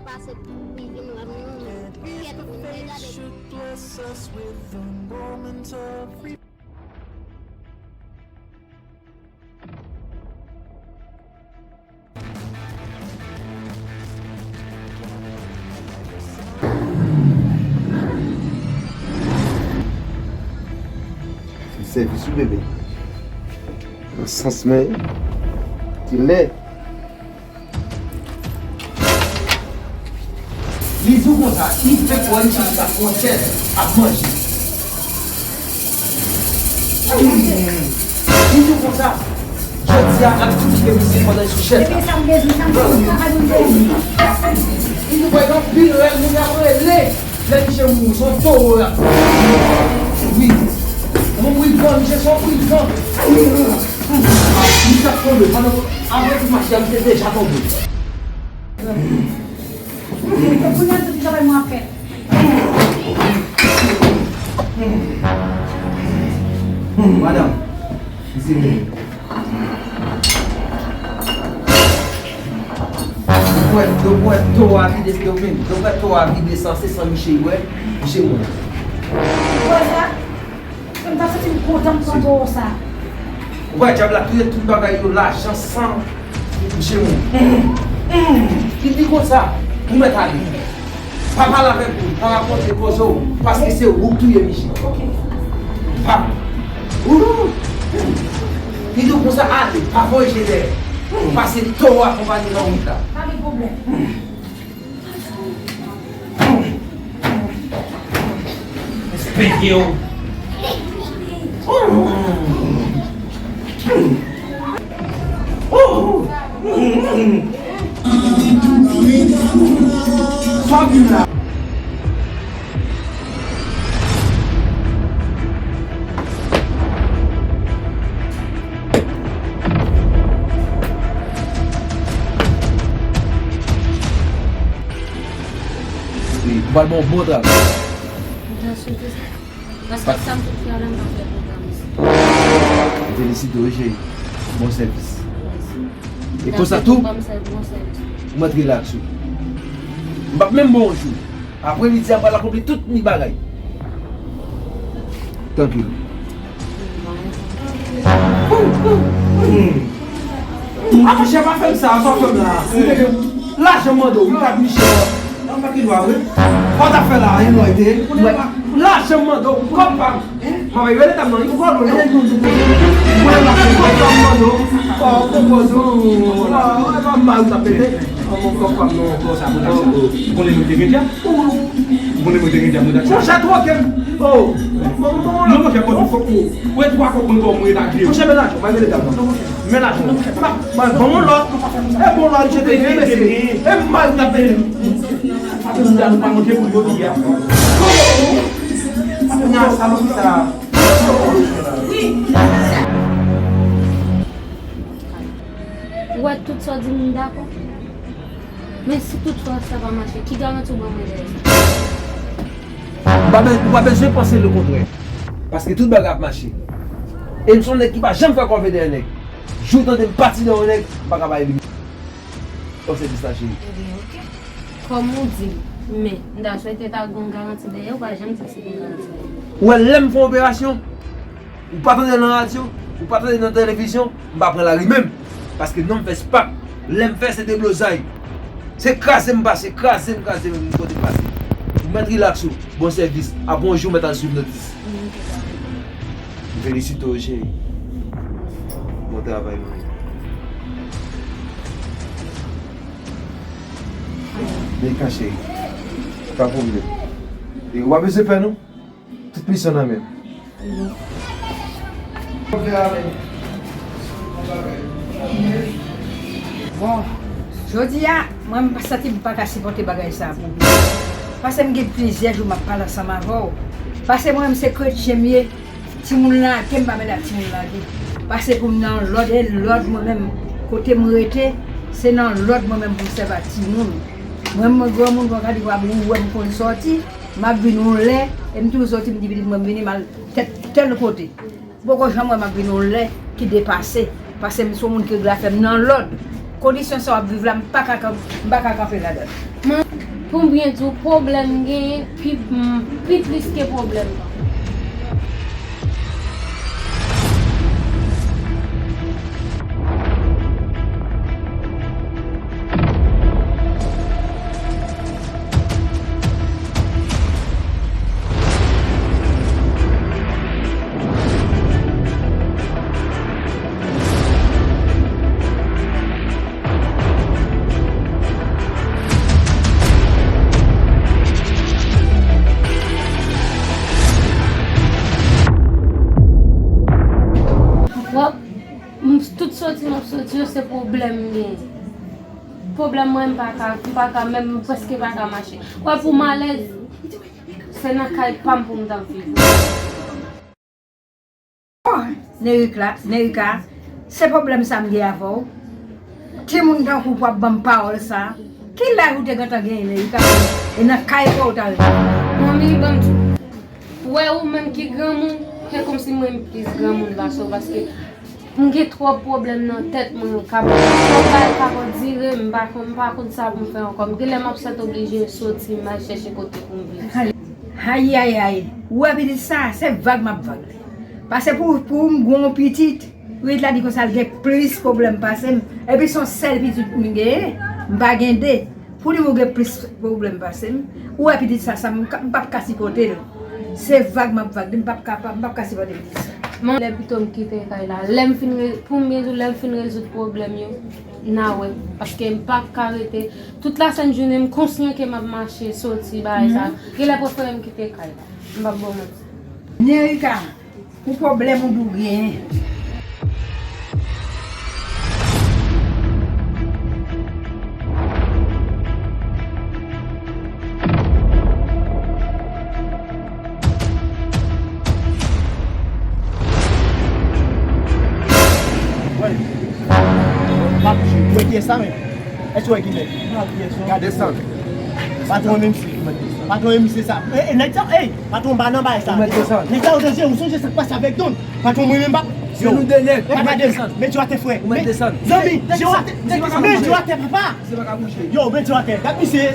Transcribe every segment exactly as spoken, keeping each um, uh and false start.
Pase pou li vin wè m non, men kèt pou m te gade. Se sèvis wi bebe. Nan sans men kilè. Li di w konsa, li fèk wè li sou sa fwontyè ap manje. Li di w konsa, jodi a, n ap kritike misye pandan l sou chèz la. Li di w wè yon pil rèl moun ap rele, lè misye mouri, se yon towo l ap. Wi. Yon privan, misye se yon privan. Misye ap tonbe, pandan, apre tout mache a, misye deja tonbe. Kounye a, tout travay mwen ap fè. Madanm, se mwen. Dòktè, dòktè, to a vide, dòktè, to a vide san, se san misye wè, misye wè. Wè sa? Mwen ta santi m kontan m pran towo sa. Ou wè dyab la touye tout bagay yo, lajan, san. Misye moun. Ki di konsa, ou mèt ale. Pa pale avèk moun, pa rakonte koze w, paske se ou k touye misye. Pa. Ou. Ki di konsa, ale, pa voye je dèyè. Paske towo akonpanye nan wout la. Pa gen pwoblèm. Respekte w. Ou pral ba w bon travay. Mwen ta swete sa. Paske sa m tout fè a la, m pa fè pou ou, Kamis. M felisite w, wi, cheri. Bon sèvis. Mèsi. E konsa tou, ou mèt rilaks ou. M p ap menm ba w yon jou. Apremidi a, m pral akonpli tout mi bagay. Trankil. A monchè, pa fè m sa, sa w fè m la. Ou te gen lajan m mande w, wi, pa t miche. Nan pa ki lwa, wi. Sa w t ap fè la, yon lwa ete. Lajan m mande w, kòb pa m. Mwen rele dam nan, li pou kòb ou non. Mwen la, kòb pa m mande w. Kòb, kòb, kòb, non. E pa mal ou t ap pete. An, mon kòb pa m non. Bon, sa, bon, sa. Ou konnen mwen te gen dyab? Ou konnen mwen te gen dyab, mwen t ap. Monchè, twoke m. Oh. Bon, bon, non, monchè, bon, fòk ou. Ou wè twa kòb mwen ba w, mwen rete ak de. Monchè, men lajan, mwen rele dam nan. Men lajan. Mwen bon lòt. E bon lòt, je te gen, mesye. E mal ou t ap pete. Apre nou ta nou pa manje pou jodi a. Kounye a, sa nou ki sa. Ou wè tout sa w di m, m dakò. Men si tout fwa sa pa mache, ki garanti w ban mwen dèyè sa? Ou pa be-, ou pa bezwen panse lekontrè. Paske tout bagay ap mache. E m se yon nèg ki pa janm fè kòve dèyè nèg. Jou w tande m pati dèyè yon nèg, m pa ka bay li. Bon sèvis la, cheri. Ebyen, oke. Kòm ou di m, men, m ta swete ta gon garanti dèyè, ou pa janm di si gon garanti dèyè. Ou wè lè m fè yon operasyon, ou pa tande nan radyo, ou pa tande nan televizyon, m pa pran lari menm. Paske non m fè spak, lè m fè se deblozay. Se kraze m pase, kraze m, kraze m kote m pase. Ou mèt rilaks ou, bon sèvis, apre yon jou w mèt al swiv notis. M felisite w, cheri. Bon travay, mwen. Byen ka, cheri. Pa pwoblèm. E ou pa bezwen pè, non. Tout misyon nan men m. Bon, jodi a, mwen, m santi m pa ka sipòte bagay sa pou ou. Paske m gen plizyè jou m ap pale ansanm avè w. Paske mwen menm se kretyen m ye. Timoun lage m, m pa mèt ak timoun lage. Paske pou m nan lòd, e lòd mwen menm, kote m rete, se nan lòd mwen menm pou m sèvi ak timoun. Mwen, mwen granmoun, mwen ka di w ap wè m konn sòti, m ap vin yon lè, e m toujou sòti, m di pitit mwen m vini, m al tèt tèl kote. Ou poko janm wè m ap vin yon lè ki depase, paske m se yon moun ki regle afè m nan lòd. Kondisyon sa w ap viv la, m pa ka, m pa ka kanpe ladan l. Mwen, pou m byen di w, pwoblèm m genyen pi, pi plis ke pwoblèm pa w. Wè, m, tout soti m ap soti yo, se pwoblèm m genyen. Pwoblèm mwen, m pa ka, m pa ka, menm m prèske pa ka mache. Wè, pou m alèz, se nan kay pa m pou m t ap viv. Bon, Nerika, Nerika, se pwoblèm sa m gen avè w. Timoun tankou w ap ban m pawòl sa. Ki laj ou te gentan genyen, Nerika? E nan kay pa w ou ta rete? Manmi, ban m di w, wè ou menm ki granmoun, se kòmsi mwen m plis granmoun pase w, paske m gen twòp pwoblèm nan tèt mwen k ap, twòp bagay k ap andire m, m pa konn, m pa konn sa pou m fè ankò. M genlè m ap sètoblije soti, m al chèche kote pou m viv. Ayayay, ou wè pitit sa, se vag m ap vag li. Pase pou, pou m gon pitit, pitit la di konsa l gen plis pwoblèm pase m. Epi se yon sèl pitit m genyen, m pa gen de. Pou di m ou gen plis pwoblèm pase m, ou wè pitit sa, sa m, m p ap ka sipòte l. Se vag m ap vag li, m p ap ka, m p ap ka sipòte pitit sa. Mwen, lè pito m kite kay la. Lè m fin re-, pou m byen di w, lè m fin rezoud pwoblèm yo, n a wè. Paske m p ap ka rete tout lasent jounen, m konsyan ke m ap mache, soti, bagay sa. Genlè prefere m kite kay la. M p ap ba w manti. Nerika, pou pwoblèm ou di w genyen. Wè. Pa bouje. Wè kiyès sa menm? Èske w wè ki nèg? Gade desann. Patwon menm si. Patwon menm si sa. E, e, nèg sa, ey, patwon ba nan bay sa. Nèg sa, ou te je, ou sonje sa k pase avèk Don. Patwon mwen menm pa. Se nou de nèg. Pa gade. Met yo atè, frè. Zanmi, je w atè. Met yo atè, papa. Yo, met yo atè. Gad misye.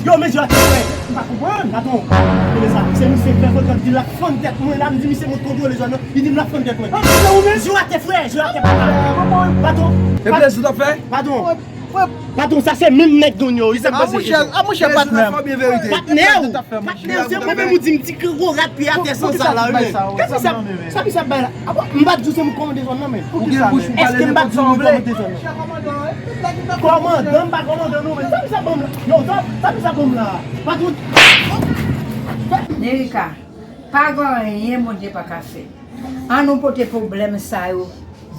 Yo, met yo atè, frè. M pa konprann. Patwon. Gade sa. Se misye k fè fòt, di l ap fann tèt mwen la, m di misye mwen kontwole zòn nan. Li di m l ap fann tèt mwen. Se ou menm? Je w atè, frè. Je w atè, papa. Patwon. E plezi w t ap fè? Patwon. Patwon, sa se menm nèg Don yo wi. Sa k pase? A monchè, a monchè, patnè. Patnè w. Patnè w, se mwen menm ou di m ti kokorat pi atè san sa la wi. Sa misye ap bay la? Apa, m pa t di w se mwen k kòmande zòn nan, men. Èske m pa t di w mwen kòmande zòn nan? Kòmandan, m pa kòmandan non, men. Sa misye ap ban m la? Yo, sa, sa misye ap ban m la? Patwon. Nerika, pa gen anyen Bondye pa ka fè. Ann nou pote pwoblèm sa yo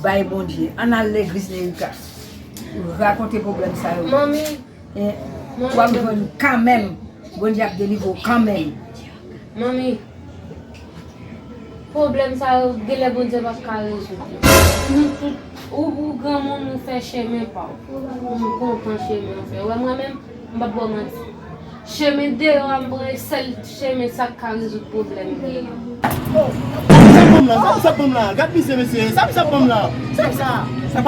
bay Bondye. Ann al legliz, Nerika. Rakonte pwoblèm sa yo. Manmi, w ap jwenn kanmenm. Bondye ap delivre w kanmenm. Manmi, pwoblèm sa yo, genlè Bondye p ap ka rezoud yo. Nou tout, ou, ou granmoun, ou fè chemen pa w. M kontan chemen w fè. Wè mwen menm, m p ap ba w manti. Chemen deyò a m pran, e sèl chemen sa k ka rezoud pwoblèm m genyen. Sa misye ap ban m la? Sa misye ap ban m la? Gad misye, mesye. Sa misye ap ban m la? Sa misye ap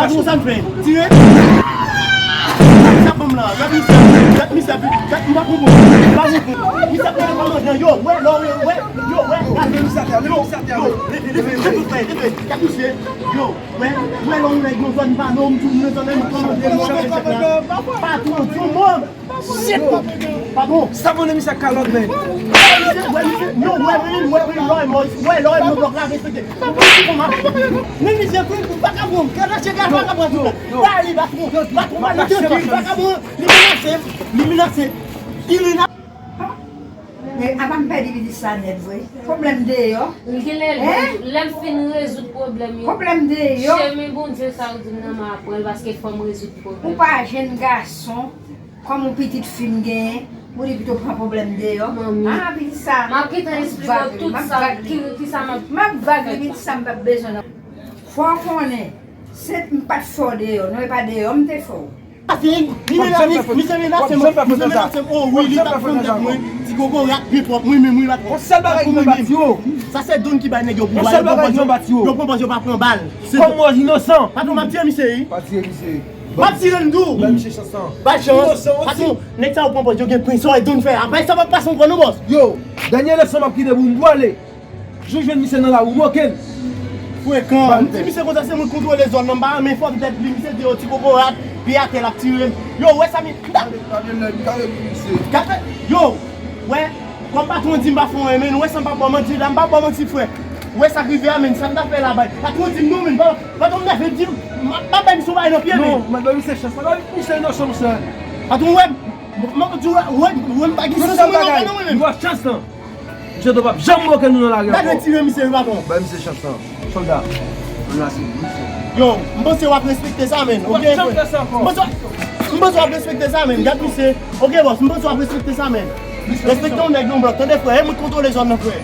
ban m la? Gad misye. Gad misye ap, gad, m pa konprann. M pa konprann. Misye ap pran kòmandan. Yo, wè, lè w wè, yo, wè, gade misye atè, yo, yo, leve, leve, leve, leve, gad misye. Yo, wè, wè, lè w wè, yon zòn pa non, m tou, yon zòn, m kòmande, m kòmande, patwon, di w mò. Shit! Patwon! Sa konnen misye ak kalòt, men. Wè, misye, wè, misye, yo, wè, wè, wè, wè, lòy, mò, wè, lòy, mò, blòk la, respekte. Men misye, tou, vakabon, gade che gade vakabon, tou. Dali, patwon, patwon, pa nan tenten, vakabon, li menase, li menase, li menase. Men, apa m pèdi pitit sa nèt, vre? Pwoblèm deyò. Genlè, lè m fin rezoud pwoblèm yo. Pwoblèm deyò. Chemen Bondye sa ou di m nan, m a pran l, paske fò m rezoud pwoblèm. Ou pa jenn gason. Kòm yon pitit fi m genyen, ou di pito pran pwoblèm deyò. Manmi. Ah, pitit sa. M ap gentan esplike w tout sa, ki, ki sa m ap. M ap vag li, pitit sa m p ap bezwen nan. Fò w konnen, se m pa t fè w deyò, non, e pa deyò m te fè w. Li menase, misye menase m, misye menase m, oh wi, li t ap fann tèt mwen, ti kokorat, pye twòp, mwen menm, wi, patwon. Yon sèl bagay ki mwen bati yo. Sa se Don ki bay nèg yo pouvwa, yo pran pòz yo, yo pran pòz yo pa pran bal. Kòm mò inosan. Patwon, m ap tiye misye, wi. Pa tiye misye. M ap tire l tou. Bay misye chans lan. Ba chans. Inosan osi. Patwon, nèg sa yo pran pòz yo gen prensyon e donn fè. Apre sa, pa pase yon pran non, bòs. Yo, dènye leson m ap kite pou m pwale. Jou jwenn misye nan lari, moke l. Frekan. M di misye konsa se moun kontwole zòn nan, m pa renmen fòm tèt li, misye di yo ti kokorat, pye atè l ap tire m. Yo, wè sa mi. Gade, gade lè, gade pou misye. Gade, yo, wè, kòm patwon di m pa fè anyen, men, wè sa m pa ba w manti la, m pa ba w manti, frè. Wè sa k rive a, men, sa m ta fè la, bay. Patwon di m non, men, pa, patwon m nève di m, m ap bay misye yon bagay nan pye, men. Non, mwen bay misye chans la, bay misye inosan, monchè. Patwon, wè, m, m, m, wè, wè, m pa gen sans mwen nan bagay non, men. Misye dwe p ap janm moke nou nan lari ankò. Gade retire misye wi, patwon. Bay misye chans lan. Sòlda, ann lase misye. Yo, m panse w ap respekte sa, men. Ok, frè. M panse, m panse w ap respekte sa, men. Gad misye. Ok, bòs, m panse w ap respekte sa, men. Respekte yon nèg yon blòk. Tande, frè. E moun kontwole zòn nan, frè.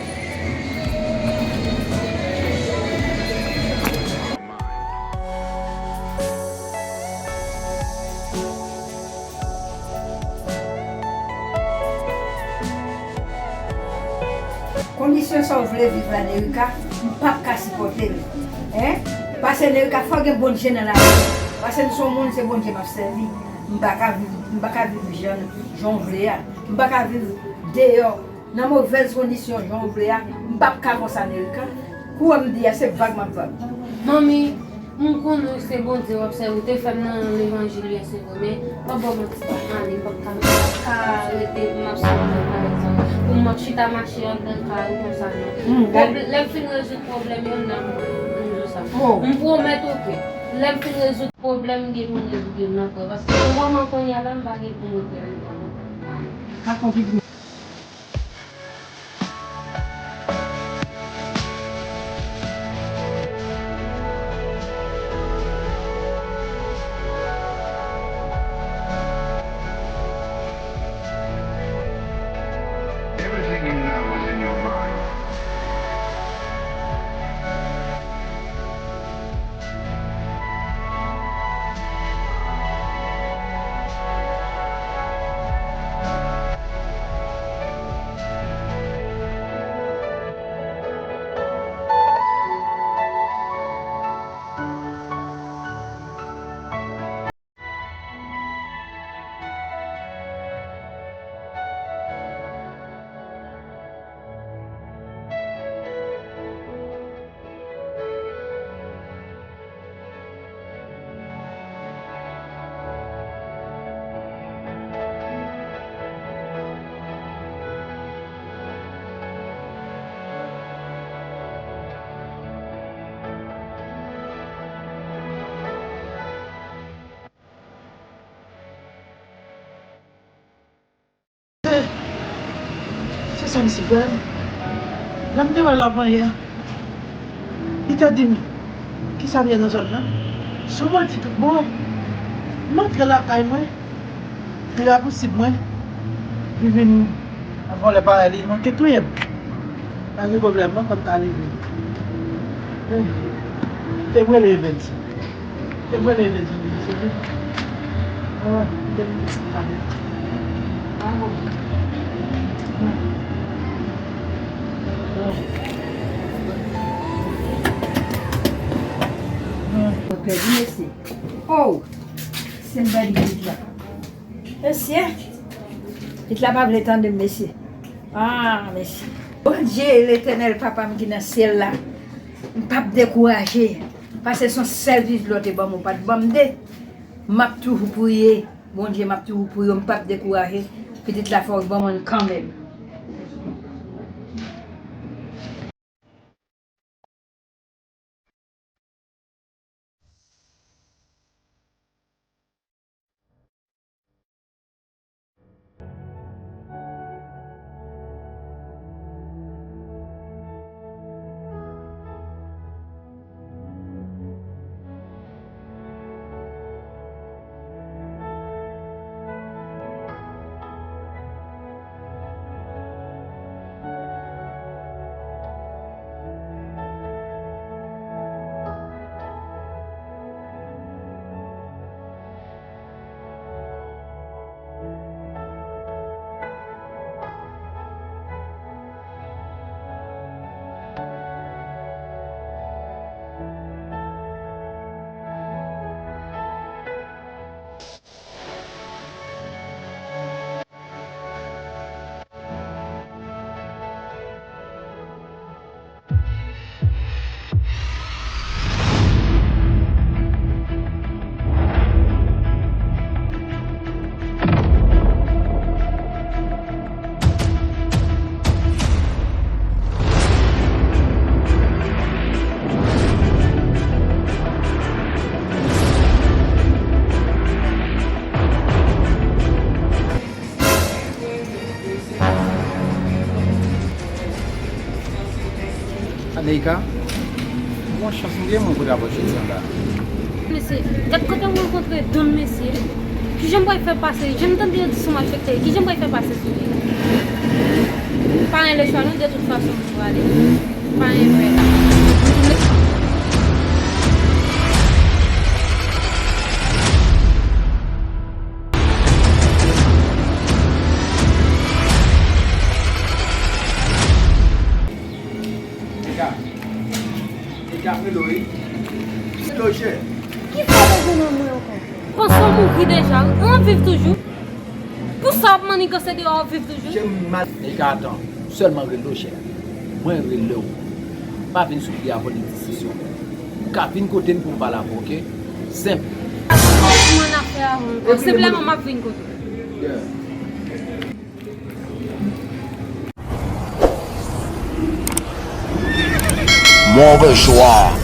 Kondisyon sa w vle viv la, Nerika, m p ap ka sipòte l. Hein? Paske Nerika, fò gen Bondye nan lavi m. Paske m se yon moun, se Bondye m ap sèvi. M pa ka viv, m pa ka viv jan, jan w vle a. M pa ka viv deyò. Nan movèz kondisyon jan w vle a, m p ap ka konsa, Nerika. Kou wè m di a, se vag m ap vag. Manmi, m konnen se Bondye w ap sèvi, ou te fè m nan levanjil yè, se vre, men m ap ba w manti, pa ale, m p ap ka, m p ap ka rete, m ap sèvi nan kay sa, pou m ap chita mache anndan kay ou konsa, non. Pwob-, lè m fin rezoud pwoblèm yo, m nan m di w sa. M pwomèt ou ke lè m fin rezoud pwoblèm, m gen pou m rezoud yo nan kay, paske pou moman kounye a la, m pa gen pou m rezoud. Everything you know is in your mind. Se, se sa misye fè m. Lè m te wè l avanyè, li te di m, "Kisa m ye nan zòn nan?" Se yon manti tout bon. M antre lakay mwen, li rapousib mwen, li vin ap vòlè parèy li, li manke touye m. Pa gen pwoblèm non, fò m ta leve. Eh, te m rele Evens. Te m rele Evens vin vizite li. Ah, te m pale. Ah, bon. Mwen pèdi mesye. Oh! Se m pèdi pitit la. Mesye! Pitit la pa vle tande m, mesye. Ah, mesye. Bondye Letènèl, Papa m ki nan syèl la, m p ap dekouraje. Paske se yon sèl pitit la w te ban m, ou pa t ban m de. M ap toujou priye. Bondye, m ap toujou priye w, m p ap dekouraje. Pitit la fò w ban mwen l kanmenm. Ika, bon chans m gen mwen pou t ap jwenn sanda. Mesye, gad kote m rankontre don mesye. Kijan m pral fè pase? Jan m tande yo di sou malfektè, kijan m pral fè pase sou li? Pa gen lechwa non, de tout fason m prale. Pa gen fè. Eka, Eka, rele w wi. Rele w chè. Ki fè w bezwen nan mwen ankò? Panse w mouri deja wi. Ou ap viv toujou? Pou sa w ap manniganse deyò, w ap viv toujou? Chè m mal. Eka, atann. Sèlman rele w chè. Mwen rele w. Pa vin sou pye avè w ni disisyon. Ou ka vin kote m pou m pale avè w, oke? Senp. Mwen afè avè w ankò. Senpleman m ap vin kote w. Yeah. Move chwa.